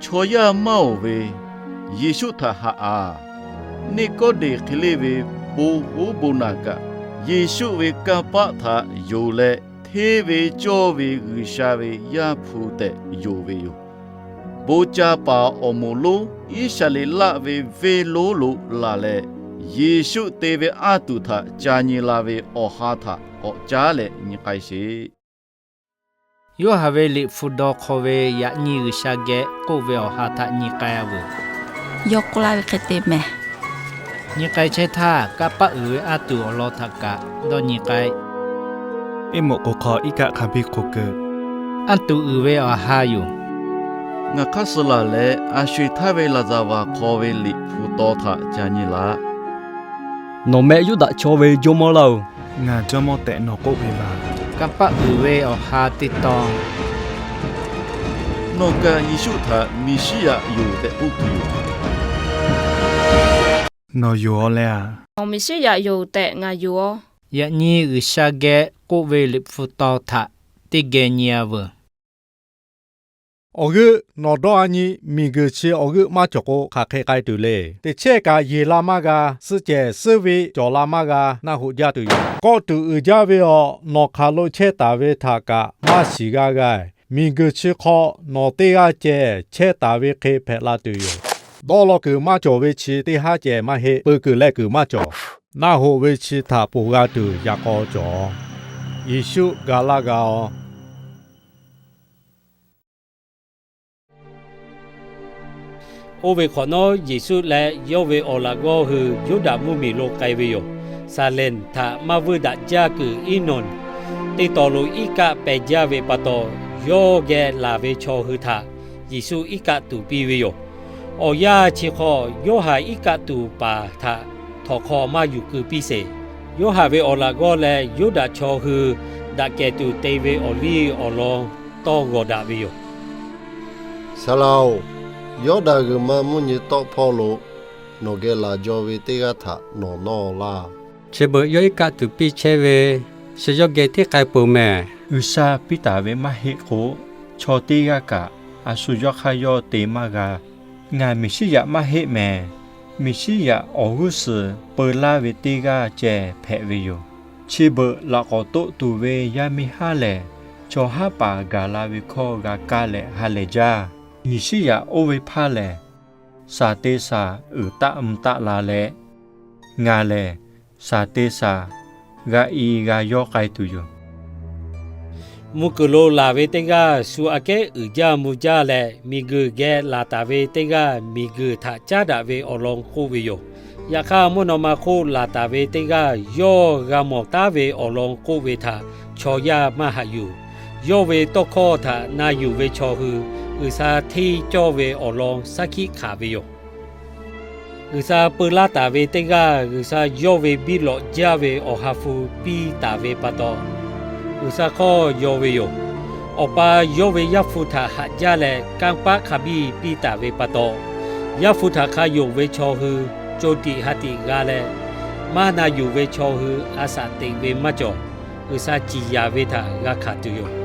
Chaw yaˇ maˇ oˬ ve, Yeˍsuˆ htaꞈ haꞈ-a. Niˆkawˇdeˍ hk'e leˇ ve bon hoˉ bon naˬ kaꞈ, Yeˍsuˆ ve kanˇ paˆ htaꞈ yonˍ leh, hteˇ ve cawˇ ve G'uiˬsha ve Yaˇ hpu tehꞈ yonˍ ve yoˬ. Bon ca paˍ awˬ moˍ lonˉ Iˉsaˍreˍlaˆ ve venˇ lonˉ lo laˬ leh, Yeˍsuˆ te ve anˇ tuˬ htaꞈ ca nyi la ve awˬ ha htaꞈ k'awꞈ caˉ leh nyi k'ai sheˍ. Yoˇhanˬ ve liꞈ hpu daw hk'aw ve yaꞈ nyi G'uiˬsha geh k'oˆ ve awˬ ha htaꞈ nyi k'ai-a veuˬ. Yawˇ k'oˆ laˇ ve hk'e te mehˬ. Nyi k'ai chehˇ htaˇ, kanˇ paˆ uiˍ ve anˇ tuˬ awˬ lawn htaꞈ kaꞈ dawˇ nyi k'ai. Eˇ mawꞈ k'oˍ hk'aw iˉ kaˆ hk'a biˇ hk'oˆ keu. Anˇ tuˬ uiˍ ve awˬ ha yoˬ. Ngaˬ hk'aˇ suh laˬ leh, a sho-eˬ htaˇ ve laˍzaˍvaˍ hk'aw ve liꞈ hpu taw htaꞈ ca nyi laˬ. Nawˬ meh Yuˇdaꞈ chaw ve jawˇmawˇ laˇ-oˬ. Ngaˬ jawˇmawˇ tehꞈ nawˬ k'oˆ ve laˬ. Kanˇ paˆ uiˍ ve awˬ ha teˇ tawn. Nawˬ kaꞈ Yeˍsuˆ htaꞈ Meˍsiˉyaꞈ yoˬ tehꞈ k'oˆ tuˬ yoˬ. Nawˬ yoˬ-aw leh-a. Nawˬ Meˍsiˉyaꞈ yoˬ tehꞈ ngaˬ yoˬ-aw. Yaꞈ nyi G'uiˬsha geh k'oˆ ve liꞈ hpu taw htaꞈ teˇ geh nyi-a veuˬ. Awˬ g'euˆ nawˬ dawˇ-a nyi, miˬguiˬ chi awˬ g'euˆ maˇ cawˬ k'o, hk'aˬ hk'e k'ai tuˬ le. Teˇ chehˇ kaꞈ yeˬ la maˇ g'a, suhˆ cehˬ suhˆ ve cawˬ la maˇ g'a, naˆ hoꞈ jaˇ tuˬ yoˬ. Kawˆ tuˬ uiˍ jaˇ ve awˬ nawˬ hk'aˬ lo chehˇ taˍ ve htaꞈ kaꞈ maˇ shiˍ g'a g'a. Miˬguiˬ chi hk'aw nawˬ teˇ g'aˇ ceh chehˇ taˍ ve hk'e hpehꞈ la tuˬ yoˬ. Dawˇ law kuiˬ maˇ cawˬ ve chi teˇ haˉ ceh maˇ heˆ. Peu kuiˬ leh kuiˬ maˇ cawˬ. Naˆ hoꞈ ve chi htaꞈ ponˬ g'a tuˬ yaꞈ k'aw cawˬ. Yeˍsuˆ ga laˇ g'a-aw. Oˇ ve hk'awꞈ nawˉ, Yeˍsuˆ leh yawˇ ve awˬ laꞈ g'awˇ hui Yuˇdaꞈ mvuhˇmiˬ lo k'ai ve yoˬ. Saˍlehnˍ htaꞈ maˇ vuiˇ daꞈ jaˇ kuiˬ Eˇnawˬ teˇ taw lo iˉ kaˆ peh jaˇ ve pa taw, yawˇ geh laˬ ve chaw hui htaꞈ Yeˍsuˆ iˉ kaˆ tuˬ piˇ ve yoˬ. Awˬ yanˇ chi hk'aw Yoˇhanˬ iˉ kaˆ tuˬ paˍ htaꞈ htawnˍ hk'aw maˇ yuˬ keu piˇ sheˍ. Yoˇhanˬ ve awˬ laꞈ g'awˇ leh Yuˇdaꞈ chaw hui daꞈ kehˬ tuˬ te ve awˬ liˇ awˬ lawn tawˇ g'awˬ daꞈ ve yoˬ. Saˍ laꞈ-oˬ, Yawˇdanˍ g'uiˬ ma mvuhˇ nyi tawˆ hpawˇ lo nawˬ geh laˬ jaw ve teˇ g'aˇ htaꞈ nawˬ nawˇ laˇ. Chi beuꞈ yawˇ iˉ kaˆ tuˬ piˇ chehˇ ve, shu yawˇ geh tiˉ k'ai peuˬ mehˬ. G'uiˬsha piˇ taˍ ve maˇ heˆ k'o, chaw teˇ g'aˇ kaꞈ a shu yawˇ hk'aˇ yawˇ te maˇ g'a. Ngaˬ Meˍsiˉyaꞈ maˇ heˆ mehˬ. Meˍsiˉyaꞈ awˬ g'uˇ suhˍ peu laˇ ve teˇ g'aˇ ceh hpehꞈ ve yoˬ. Chi beuꞈ laꞈ k'awꞈ toˆ tuˬ ve yaˇ miˇ haˉ lehˬ, chaw haˉ paˍ gaˬ la ve hkawˇ g'a kaˇ leh ha lehˬ jaˇ. Meˍsiˉyaꞈ oˇ ve hpaˇ lehˬ, shaˍ te shaˍ uiˍ taˆ mvuh taˆ la leh, ngaˬ lehˬ shaˍ te shaˍ g'a i g'a yawˇ k'ai tuˬ yoˬ. Mvuh kuiˬ lo laˬ ve teˇ g'aˇ shu aꞈ kehˉ uiˍ jaˇ mvuh jaˇ leh, miˬguiˬ geh laˬ taˍ ve teˇ g'aˇ miˬguiˬ htaꞈ caˉ daꞈ ve awˬ lawn k'oˆ ve yoˬ. Yaꞈ hk'aˇ, mvuhˇ naw ma hk'oˆ laˬ taˍ ve teˇ g'aˇ yawˇ g'a mawˬ taˉ ve awˬ lawn k'oˆ ve htaꞈ chaw yaˇ maˇ haꞈ yuˬ. Yawˇ ve tawˇ hkawˇ htaꞈ na yuˬ ve chaw hui G'uiˬsha hteˇ cawˇ ve awˬ lawn shaˉ hkiˆ hkanˍ ve yoˬ. G'uiˬsha peu laˇ taˍ ve teˇ g'aˇ G'uiˬsha yawˇ ve biˇ lawꞈ jaˇ ve Awˬ ha hpu piˇ taˍ ve pa taw, G'uiˬsha hk'awˇ yaw ve yoˬ. Awˬ pa yawˇ ve Yaˇ hpu htaꞈ haꞈ jaˇ leh, kanˇ paˆ hk'a biˇ piˇ taˍ ve pa taw, Yaˇ hpu htaꞈ hk'a yonˍ ve chaw hui co tiꞈ ha tiꞈ g'a leh, maˇ na yuˬ ve chaw hui a shaꞈ teꞈ ve maˇ cawˬ. G'uiˬsha ciˍ yanˍ ve htaꞈ g'a hkanˍ tuˬ yoˬ.